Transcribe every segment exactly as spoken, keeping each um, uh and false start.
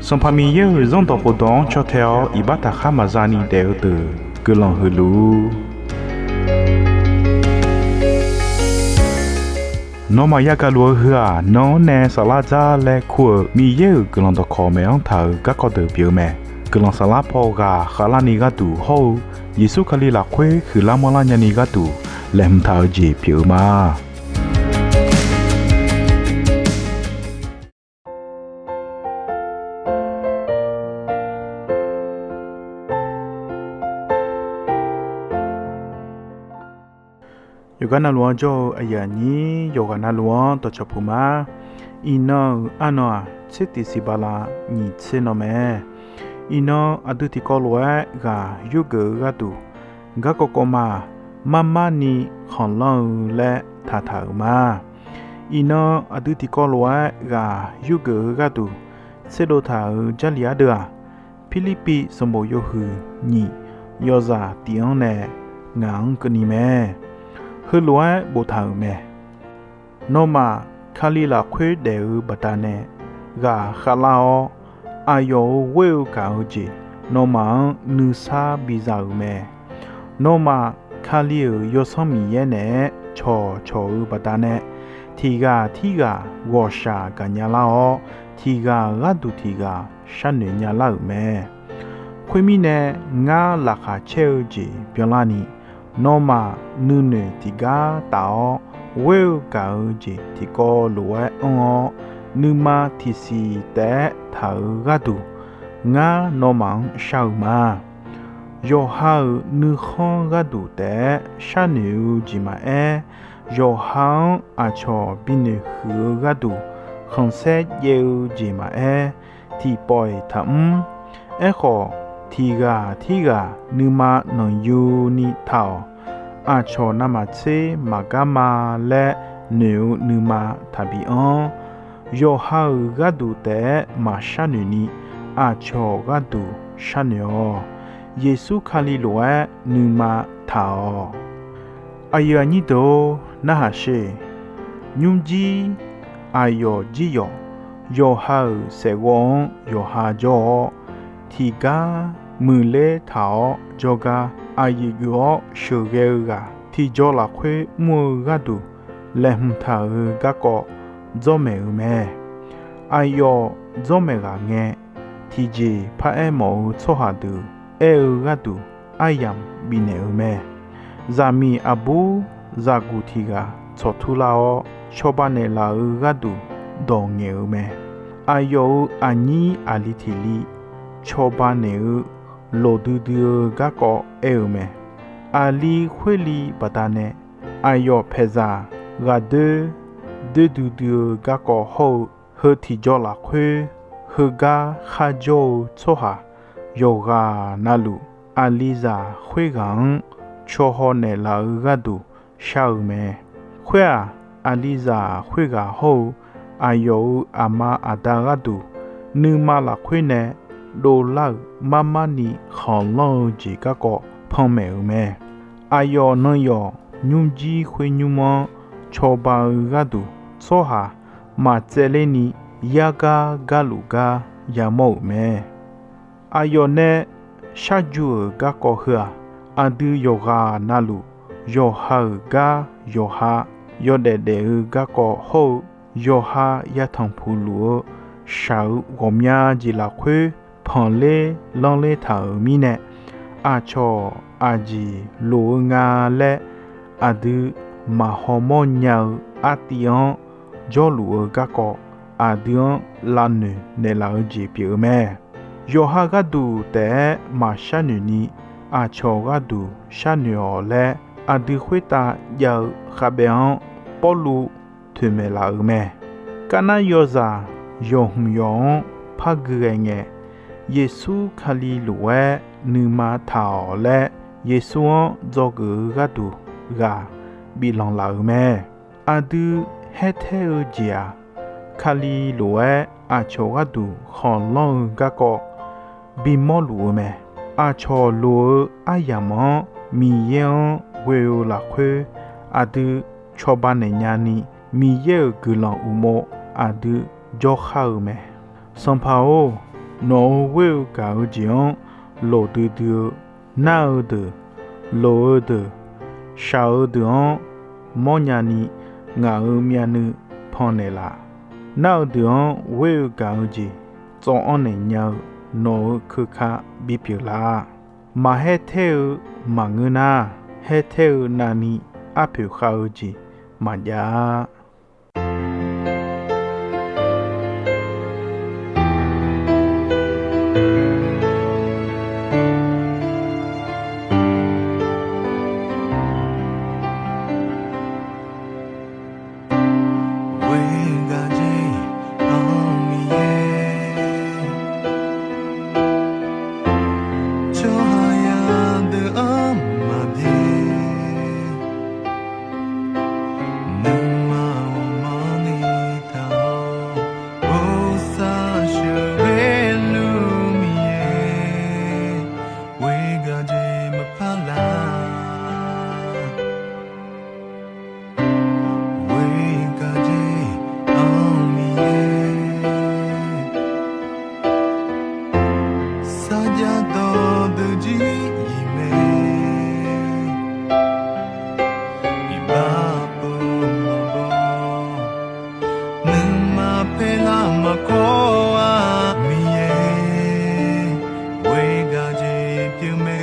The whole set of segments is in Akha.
Sanqpaq Miqyaer-euq Zanrdawq khofdawq-anr caw tae-awr iqbax taqkhar maqza ni daef-eu deuq guiqlanq huiq luf-ur. Nawmaf yagaq luf-eu heu-aq, nan-anr nae saflar dzar laer kur-euq Miqyaer-euq guiqlanq dawqkawq maeq-anr taq-euq garkawv deuq pyeuf-eu mae. Guiqlanq saflar paw ghaq khavlarni gharduq hawr-eu Yeqsur Kali lafkhoer huiqlar manrlar nyani gharduq laeqhmq taq-eu jeq pyeuf-eu ma. Yawqgar navluf-anr jawr-eu aqyuif aqnyir yawqghaq navluf-anr dawqcawq puq ma. Iqnan-euq arnan-aq, tser tiq siq bala nyiq tser nan mae. Iqnan aqdui tiqkawv lof-aer ghaq yurgeuf-eu gharduq, garkawv kawv ma-aq, marmar ni khanqlanr-eu laer taqtaq-euq ma. Iqnan aqdui tiqkawv lof-aer ghaq yurgeuf-eu gharduq tserdov taq-euq Jarlif ardeuv-aq, Pirlirpiv sanqbof yawhuiq nyiq yawzaq tiq-anr nae ngaq-anr keuvni mae. Heulof-aer boftaq-euq mae. Nawmaf Kali lafkhoer daef-eu baqdanae ghaq khavlar-awr, aqyawf-euq ghoer-eu gaq-eu jeq nawmaf-anr nuisar biza-euq mae. Nawmaf Kali-euq Yawsanr Miqyaer naeq-aer cawqcawq-eu baqdanae, tiq ghaq tirghaq ghawqshaq gaqnya lar-awr, tiq ghaq gharduq tiq ghaq sharnoeq nya lar-euq mae. Khoermirnae, ngar laqkhaq caer-eu jeq byanlarni, nawmaf nuinoeq tiqgar taf-awr, ghoer-eu gaq-eu jeq tiqkawv lof-aer anr-awr, nuima tiqsiq taef-aer taq-euq gharduq, ngar nawmaf-anr shar-eu ma. Yawqha-euq nuikhanr gharduq taef-aer sharnoeq-eu jeq maqaer, yawqha-anr aqcawq binoeq huiq-eu gharduq khanqsaer jaev-eu jeq maqaer, tiqpawf-iq taqmr. Aerkhawf, tiq ghaq tirghaq nuima nanqyuni taq-awq. Aqcawq navmaqtser maqgar ma laer noeq-eu nuima taqbi anr. Yawqha-euq gharduq taef-aer maqsharnoeq ni, aqcawq gharduq sharnoeq-awq. Yeqsur Kali lof-aer nuima taq-awq. Aqyuif aqnyir deuq-or, narhaq sher. Nymrjir aqyawf jir yawq, yawqha-euq saefghawv-anr yawqha jawr-awr, tiqgar muiqler taq-awr jawrgar aqyuif geuf-awr sheuqghae-eu ghaq tiqjaw lafkhoer mr-eu gharduq laeqhmq taq-euq garkawv dzawrmaeq-eu mae. Aqyawf dzawrmaeq ghaq ngae, tiqjeq paraer mawf-eu tsawrhaq deuq aer-eu gharduq aryamq bifnaeq-eu mae. Zaqmiq aqbur zaqguq tiq ghaq tsawqtur lar-awr, cawba naeqlaf-eu gharduq dawq ngaeq-eu mae. Aqyawf-euq aqnyir aqli tiq li cawba naeq-eu loqdui dui-eu garkawv aer-eu mae. Aqli khoer li baqdanae, aqyawf paeqzaq ghaq doer doer duidui-eu garkawv hawr-eu, heu tiqjaw lafkhoer heugar kharjawr-eu tsawrhaq yawqghaq navluf, aqlizaq khoerghaq-anr cawhaw naeqlaf-eu gharduq shar-eu mae. Khoer-aq, aqlizaq khoerghaq hawr-eu aqyawf-euq aqma aqda gharduq, nuima lafkhoer nae dovlar-euq marmar ni khanqlanr-eu jeq garkawv panmaeq-euq mae. Aqyawf nan yawf nymrjir khoer nymr-anr cawba-eu gharduq tsawrhaq maqtsaevler ni yargar garluf gar yamawr-euq mae. Aqyawf nae sharju-euq garkawv heu-aq, aqdui yawqghaq navluf yawqha-euq gar yawqha yawdaef daef-eu garkawv hawr-eu, yawqha yatanq puq luf-eu shaq-eu ghawqmya jeq lafkhoer panqler lanrler taq-euq mirnae, aqcawq aqjeq loq-eu nga laer aqdui maqhaw mawrnya-eu artiv-anr jawrluf-eu garkawv aqdui-anr lavnoeq naeqlaf-eu jeq pyeuf-eu mae. Yawqha gharduq taef-aer maqsharnoeq ni, aqcawq gharduq sharnoeq-awq laer, aqdui khoertav jav-eu khavbaev-anr Pawrluv toeqmaeq laf-euq mae. Karnar yawzaq yawq hmq yawq-anr par gui ghae ngae, Yeqsur Kali lof-aer nuima taq-awq laer, Yeqsur-anr dzawgeuf-eu gharduq ghaq biflanq laf-euq mae. Aqdui haer taer-eu jeq-aq, Kali lof-aer aqcawq gharduq khanqlanr-eu garkawv bimawr luf-eu mae. Aqcawq loq-eu aryamq-anr Miqyaer-anr ghoe-eu lafkhoer, aqdui cawba naeq nyani, Miqyaer-euq guiqlanq uqmov aqdui jawrkhar-eu mae. Sanqpaq-or, Nawq-euq ghoer-eu gaq-eu jeq-anr loqdui dui-eu, nar-eu deuq, loq-eu deuq, shaq-eu deuq-anr mawrnya ni ngaq-euq myavnuiv pannaeq laf. Nar-eu deuq-anr ghoer-eu gaq-eu jeq tsawv-anr naeq nya-eu nawq-euq keuka bipyeuf lar. Maqhaer taer-eu maqngeur nar, haer taer-eu navni arpoeq khav-eu jeq maqjav-a. Ghoer-eu gaq jeq-anr Miqyaer, tsawrhaq yadeuq anr maqbyaer. Nuima ghawqmanrni taq-awr, bosav sheuqghae luf Miqyaer, ghoer-eu gaq jeq maqpar lar. Ghoer-eu gaq jeq-anr Miqyaer, sarjax dawqdeuq jir iq mae. Iqbax pov maqbaw, nuima paerlar maqkawr-a Miqyaer, ghoer-eu gaq jeq pyeuf mae.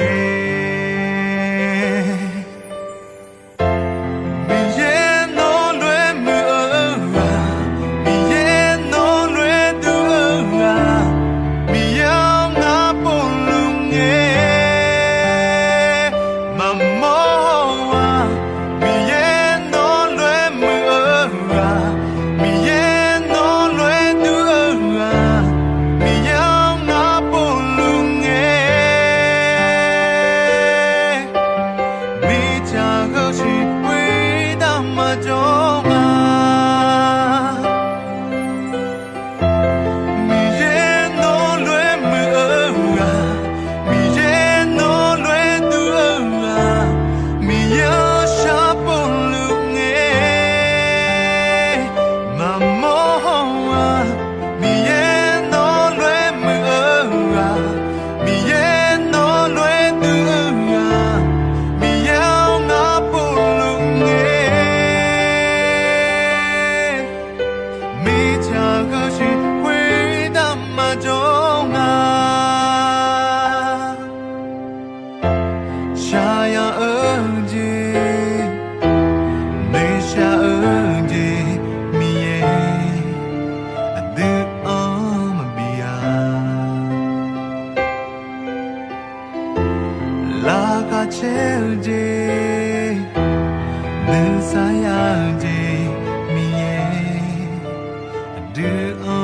Miqyaer nawr lof-aer muiq-eu ghaq, Miqyaer nawr lof-aer duq-eu ghaq, Miqyaer-anr ngar povluf ngae maqmawr-a. Miqyaer nawr lof-aer muiq-eu ghaq, Miqyaer nawr lof-aer duq-eu ghaq, Miqyaer-anr ngar povluf ngae, mirtsaq heu shiq khoertav maqjawr nga. Miqyaer nawr lof-aer muiq-eu ghaq, Miqyaer nawr lof-aer duq-eu ghaq, Miqyaer-anr shar povluf ngae maqmawr-a. Miqyaer nawr lof-aer muiq-eu ghaq, Miqyaer nawr lof-aer duq-eu ghaq, Miqyaer-anr ngar povluf ngae, mirtsaq heu shiq khoertav maqjawr nga. Shaqyaq-eu jeq, noeqshaq-eu jeq, Miqyaer aqdui-anr maqbi-a. Laqkhaq caer-eu jeq, nuisar ya-eu jeq, Miqyaer aqdui-anr